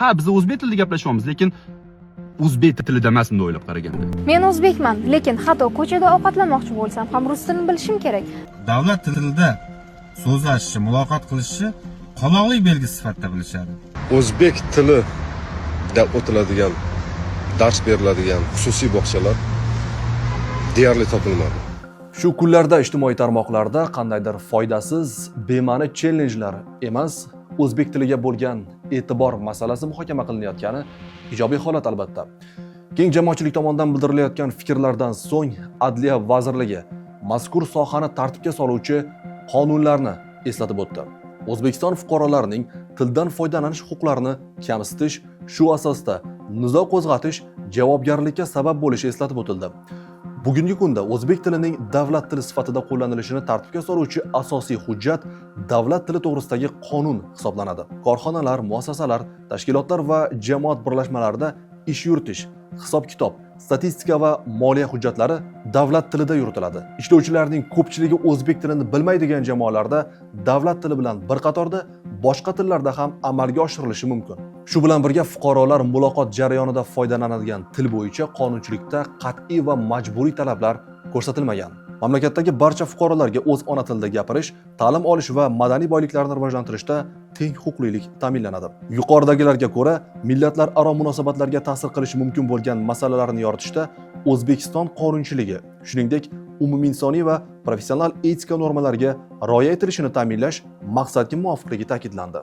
Ha, biz o'zbek tilida gaplashyapmiz, lekin o'zbek tilida emas bunday o'ylab qaraganda. Men o'zbekman, lekin hatto ko'chada ovqatlanmoqchi bo'lsam ham rus tilini bilishim kerak. Davlat tilida so'zlashishi, muloqot qilishi qoloqlik belgisi sifatida bilishadi. O'zbek tilida o'tiladigan, dars beriladigan xususiy bog'chalar deyarli topilmadi. Shu kunlarda ijtimoiy tarmoqlarda qandaydir foydasiz, bema'ni challengelar emas, o'zbek tiliga bo'lgan e'tibor masalasi muhokama qilinayotgani ijobiy holat, albatta. Keng jamoatchilik tomonidan bildirilayotgan fikrlardan so'ng Adliya vazirligi mazkur sohani tartibga soluvchi qonunlarni eslatib o'tdi. O'zbekiston fuqarolarining tildan foydalanish huquqlarini kamsitish, shu asosda nizo qo'zg'atish javobgarlikka sabab bo'lishi eslatib o'tildi. Bugungi kunda o'zbek tilining davlat tili sifatida qo'llanilishini tartibga soluvchi asosiy hujjat Davlat tili to'g'risidagi qonun hisoblanadi. Korxonalar, muassasalar, tashkilotlar va jamoat birlashmalarida ish yuritish, hisob-kitob, statistika va moliya hujjatlari davlat tilida yuritiladi. Ishlovchilarning ko'pchiligi o'zbek tilini bilmaydigan jamoalarda davlat tili bilan bir qatorda boshqa tillarda ham amalga oshirilishi mumkin. Shu bilan birga, fuqarolar muloqot jarayonida foydalanadigan til bo'yicha qonunchilikda qat'iy va majburiy talablar ko'rsatilmagan. Mamlakatdagi barcha fuqarolarga o'z ona tilida gapirish, ta'lim olish va madaniy boyliklarni rivojlantirishda teng huquqlilik ta'minlanadi. Yuqoridagilarga ko'ra, millatlararo munosabatlarga ta'sir qilishi mumkin bo'lgan masalalarni yoritishda O'zbekiston qonunchiligi, shuningdek, umuminsoniy va professional etika normalariga rioya etilishini ta'minlash maqsadga muvofiqligi ta'kidlandi.